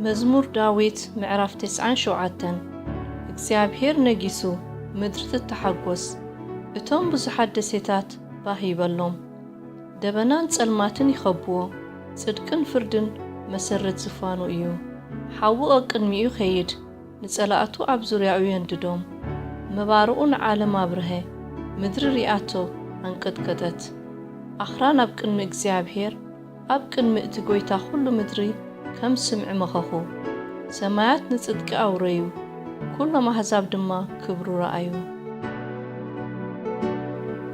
መዝሙር ዳዊት ምዕራፍ ተስዓን ሸውዓተን። እግዚኣብሔር ነጊሱ፣ ምድሪ ትተሓጎስ፣ እቶም ብዙሓት ደሴታት ባህ ይበሎም። ደበናን ጸልማትን ይኸብዎ፣ ጽድቅን ፍርድን መሰረት ዝፋኑ እዩ። ሓዊ ቀቅድሚኡ ይኸይድ፣ ንጸላእቱ ኣብ ዙርያኡ የንድዶም። መባርቑ ንዓለም ኣብርሀ፣ ምድሪ ሪኣቶ ኣንቀጥቀጠት። ኣኽራን ኣብ ቅድሚ እግዚኣብሔር፣ ኣብ ቅድሚ እቲ ጐይታ ኹሉ ምድሪ ከም ስምዒ መኸኹ። ሰማያት ንጽድቂ ኣውረዩ፣ ኵሎም ኣህዛብ ድማ ክብሩ ረኣዩ።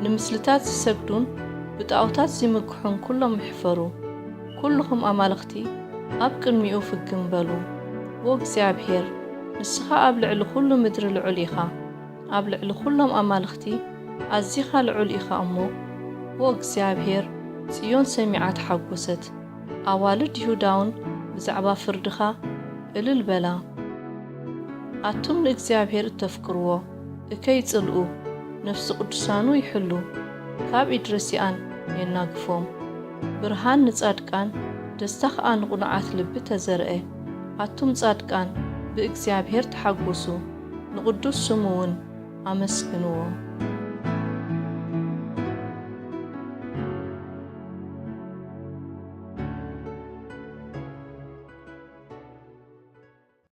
ንምስልታት ዝሰግዱን ብጣኦታት ዚምክሑን ኵሎም ይሕፈሩ። ኵልኹም ኣማልኽቲ ኣብ ቅድሚኡ ፍግም በሉ። ዎ እግዚኣብሔር፣ ንስኻ ኣብ ልዕሊ ኹሉ ምድሪ ልዑል ኢኻ። ኣብ ልዕሊ ኹሎም ኣማልኽቲ ኣዚኻ ልዑል ኢኻ እሞ፣ ዎ እግዚኣብሔር፣ ጽዮን ሰሚዓ ተሓጐሰት። ኣዋልድ ይሁዳውን ብዛዕባ ፍርድኻ እልል በላ። ኣቱም ንእግዚኣብሔር እተፍቅርዎ፣ እከይ ጽልኡ፣ ነፍሲ ቅዱሳኑ ይሕሉ፣ ካብ ኢድ ረሲኣን የናግፎም። ብርሃን ንጻድቃን፣ ደስታ ኸኣ ንቕኑዓት ልቢ ተዘርአ። ኣቱም ጻድቃን፣ ብእግዚኣብሔር ተሓጐሱ፣ ንቕዱስ ስሙ እውን ኣመስግንዎ።